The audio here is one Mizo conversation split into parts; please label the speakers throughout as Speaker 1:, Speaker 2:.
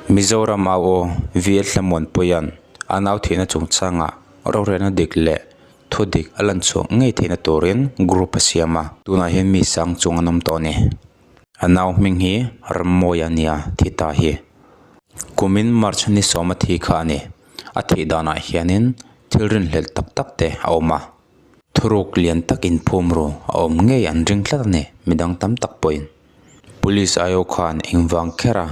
Speaker 1: Mizoram au aw VL Hlamuanpuia'n a nau thihna chungchangah rorelna dik leh thu dik a lan chhuah ngei theihna turin group a siam a, tunah hian mi sang chung an awm tawh a ni. A nau hming hi Rammawia a nia thi ta hi. Kumin March ni sawma thi kha a ni. A thih danah hianin thil rinhlelh tak tak te a awm a. Thuruk lian tak inphum ru a awm ngei an ring tlat a ni midang tam tak pawhin. Police I O khan engvang kher a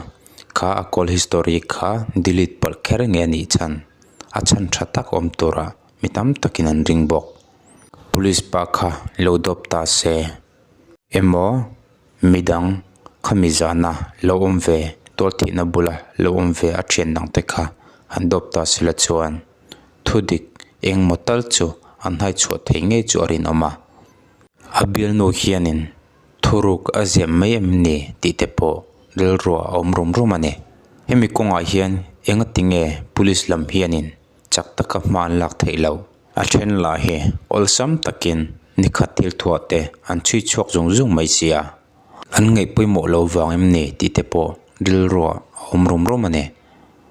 Speaker 1: kha a call history kha delete palh kher nge a nih chhan a chhan tha tak awm tura mi tam takin an ring bawk. Police pa kha lo dawp ta se emaw midang khami zana lo awm ve tual thihna bula lo awm ve a thian dang te kha han dawp ta sela chuan. Thu dik engmaw tal chu an hai chhuah thei ngei chu a rinawm a. A bialnu hianin thuruk a zem mai em ni tih te pawh rilruah a awm rum rum a ni. Hemi kawngah hian engati nge police lam hianin chak taka hma an lak theih loh? A then lah hi awlsam takin nikhat thil thuah te an chhui chhuak zung zung mai si a. An ngaih pawimawh lo vang em ni tih te pawh rilruah a awm rum rum a ni.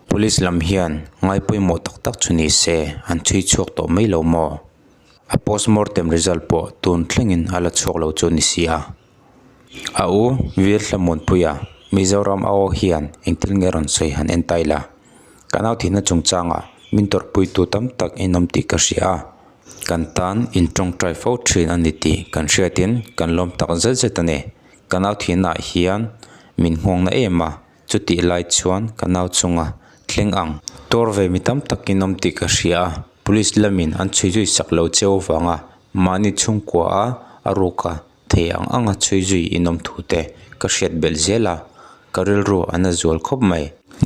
Speaker 1: Police lam hian ngai pawimawh tak tak chu ni se an chhui chhuak tawh mai lo maw? A postmortem result pawh tun thlengin a la chhuak lo chu ni si a. A u Vir Hlamuanpuia Mizoram a aw hian engthil nge rawn sawi han en ta ila. Ka nau thihna chungchangah min tawrhpuitu tam tak in awm tih ka hria a. Kan tan in tawngtai fo thin a ni tih kan hriatin kan lawm tak zet zet a ni. Ka nau thihnaah hian min nghawngna em a. Chutih lai chuan ka nau chunga thleng ang. Tor ve mi tam takin awm tih ka hria a, police lamin an chhui zui sak lo cheu avanga mahni chhungkua a a ruka thei ang anga chhui zui inawm thu te ka hriat belh zel a, ka rilru a na zual khawp mai.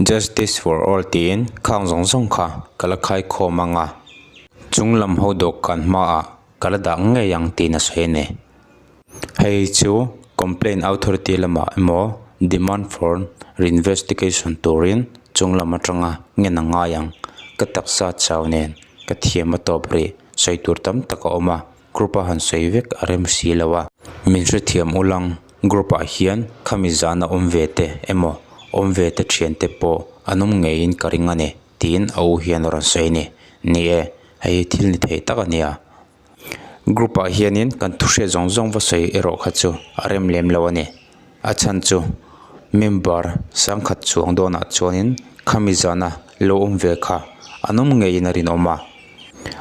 Speaker 1: Justice for all tiin khang zawng zawng kha ka la khai khawm ang a, chung lam ho dawhkan hmaah ka la dah ngei ang tiin a sawi a ni. Hei chu complaint authority lamah emaw demand for reinvestigation turin chung lam atanga ngen a ngai ang. Ka taksa chau nen ka thiam a tawp rih sawi tur tam tak a awm a, group a han sawi vek a rem si lo a. Min hrethiam ulang group ah hian khami zan a awm ve te emaw awm ve te thian te pawh an awm ngeiin ka ring a ni tiin a u hian a rawn sawi a ni. Ni e, hei hi thil ni thei tak a nia. Group ah hianin kan thu hriat zawng zawng va sawi erawh kha chu a rem lem lo a ni. A chhan chu member sangkhat chuang dawnah chuanin khami zana lo awm ve kha an awm ngeiin a rinawm a.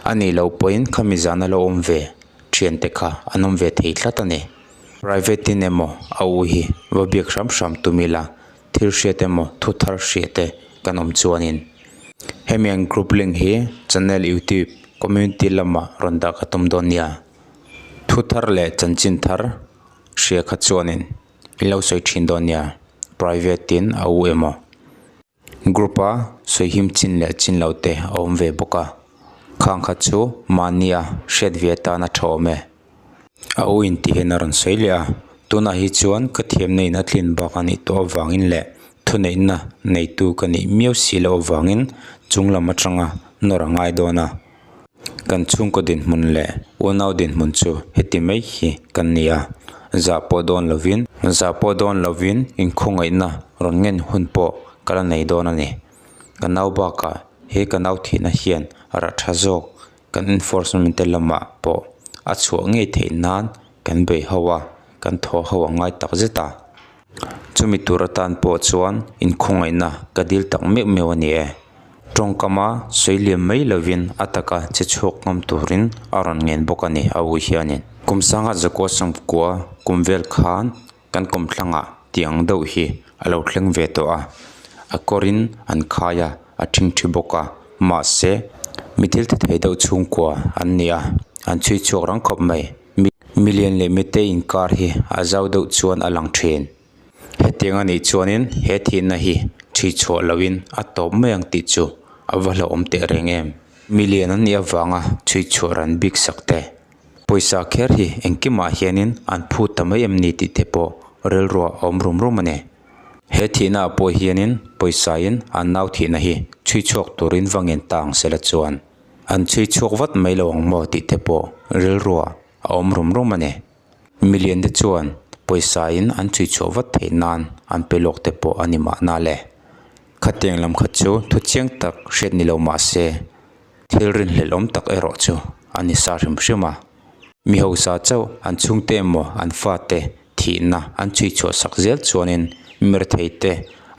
Speaker 1: A nih loh pawhin khami zana lo awm ve thiante kha an awm ve thei tlat a ni. Private in emaw a u hi va biak hram hram tum ila thil hriat emaw thu thar hriat te kan awm chuanin hemi ang group link hi channel youtube community lamah rawn dah ka tum dawn nia thu thar leh chanchin thar hria kha chuanin in lo sawi thin dawn nia private in a u emaw group a sawi him chin leh chin lo te a awm ve bawk a khang kha chu mahnia hriat ve atana tha awm e. A u in ti hian a rawn sawi leh a, tunah hi chuan ka thiamna in a tlin bak a nih tawh avangin leh thuneihna neitu ka nih miau si loh avangin chung lam atanga nawr a ngai dawn a. Kan chhungkaw dinhmun leh unau dinhmun chu heti mai hi kan ni a, zah pawh dawn lovin zah pawh dawn lovin inkhawngaihna rawn ngen hun pawh ka la nei dawn a ni. Ka nau bakah he ka nau thihna hian rah tha zawk Kan enforcement te lamah pawh a chhuah ngei theih nan kan bei ho a, kan thaw ho a ngai tak zet a. Chumi tur atan pawh chuan inkhawngaihna ka dil tak meuh meuh a ni e. Tawngkama sawi liam mai lovin a taka che chhuak ngam turin a rawn ngen bawk a ni a u hianin. Kum sanga zakua sangkua kum vel khan kan kawmthlangah tiang deuh hi a lo thleng ve tawh a, a kawrin an khai a, a thingthi bawk a, mahse mi thil ti thei deuh chhungkua an ni a, an chhui chhuak rang khawp mai. Milian leh mite inkar hi a zau deuh chuan a lang thin. Hetiang a nih chuanin he thihna hi chhui chhuah lohin a tawp mai ang tih chu a va hlauhawm teh reng em. Milian an nih avanga chhui chhuah ran bik sak te. Pawisa kher hi engkimah hianin an phut ta mai em ni tih te pawh rilruah a awm rum rum a ni. He thihna ah pawh hianin pawisain an nau thihna hi chhui chhuak turin va ngen ta ang sela chuan an chhui chhuak vat mai lo ang maw tih te pawh rilruah a awm rum rum a ni. Milian te chuan pawisain an chhui chhuah vat theih nan an pe lawk te pawh a ni mahna le. Khatiang lam kha chu thu chiang tak hriat ni lo mah se, thil rinhlelh awm tak erawh chu a ni sa hrim hrim a. Mi hausa chauh an chhungte emaw an fate thihna an chhui chhuah sak zel chuanin mirthei te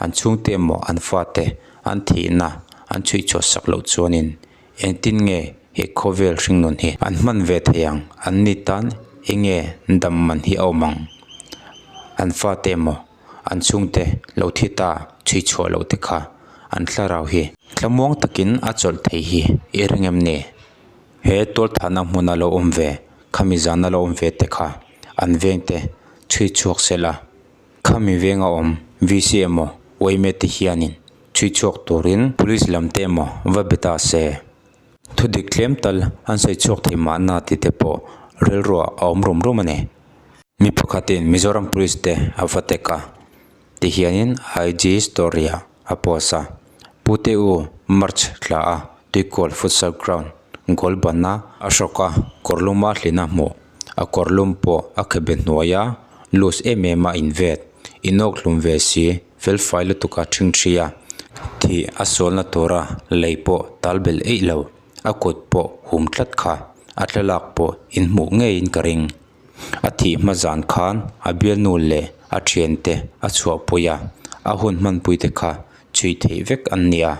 Speaker 1: an chhungte emaw an fate an thihna an chhui chhuah sak loh chuanin engtin nge he khawvel hringnun hi an hman ve thei ang? An ni tan enge dam man hi a awm ang? An fate emaw an chhungte lo thi ta chhui chhuah loh te kha an thlarau hi thlamuang takin a chawlh thei hi i ring em ni? He tualthahna hmuna lo awm ve, khami zana lo awm ve te kha an veng te chhui chhuak sel a, khami venga awm VC emaw yma te hianin chhui chhuak turin police lam te emaw va be ta se. Thudik tlem tal an sawi chhuak thei mahna tih te pawh rilruah a awm rum rum a ni. Mi pakhatin Mizoram Police te a va tek a. Ti hianin IG story ah a post a, Pute u March thla a Tuikawl futsal ground goal banna a hrawk a, kawrlum a hlin a hmuh. A kawrlum pawh a khebe hnuai a, loose em em a invet, inawk hlum ve si, felfai lutuk a ṭhing ṭhi a, thih a sualna tura lei pawh tal belh eih lo, a kut pawh hum tlat kha, a thlalak pawh inhmuh ngeiin ka ring. A thih hma zan khan a bialnu leh a thiante a chhuahpui a, a hun hmanpui te kha chhui theih vek an ni a.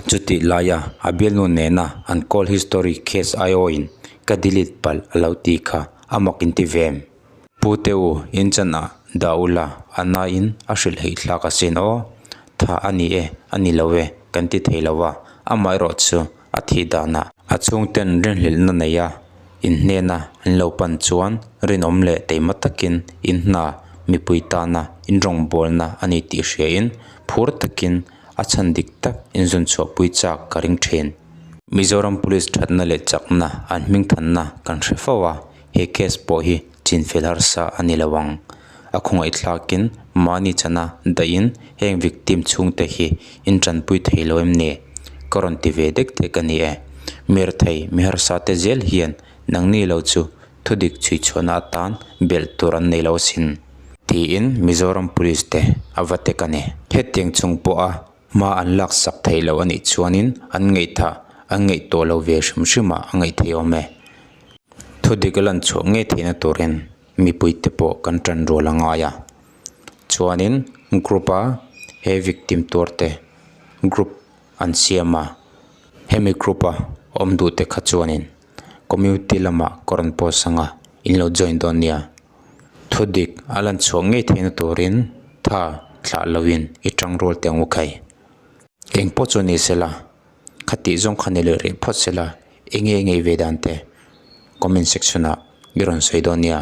Speaker 1: Chutih laia a bialnu nena an call history case aiawhin ka delete palh a lo ti kha a mak inti ve em? Pu te u in chan ah dah ula a naiin a hrilh heih thlak asin aw. Tha a ni e, a ni lo e kan ti thei lo a, amaherawh chu a thih danah a chhungten rinhlelhna nei a, inhnena an lo pan chuan rinawm leh teima takin in hna mipui tana in rawngbawlna a ni tih hriain phur takin a chhan dik tak inzun chhuahpui chak ka ring thin. Mizoram Police thatna leh chakna an hmingthanna kan hre fo a, he case pawh hi chinfel harsa a ni lo ang. A khawngaihthlakin mahni chana dahin heng victim chhungte hi in tanpui thei lo em ni? Ka rawn ti ve dek dek a ni e. Mirthei, mi harsa te zel hian nangni lo chu thudik chhui chhuahna atan belh tur an nei lo asin. Tiin Mizoram Police te a va tek a ni. Hetiang chung pawha hma an laksak theih loh a nih chuanin an ngaihthah an ngaihtuah lo ve hrim hrim ah a ngaih theih awm e. Thudik a lan chhuah ngei theihna turin mipuite pawh kan tan rual a ngai a. Chuanin group a he victim tuar te group an siam a, hemi group a awm duh te kha chuanin community lamah ka rawn post ang a, in lo join dawn nia. Thudik a lan chhuah ngei theihna turin tha thlah loin i tang rual teh ang u khai. Engpawh chu ni sela. Khatih zawng kha ni leh rih phawt sela eng nge ngei ve dan te comment section ah i rawn sawi dawn nia.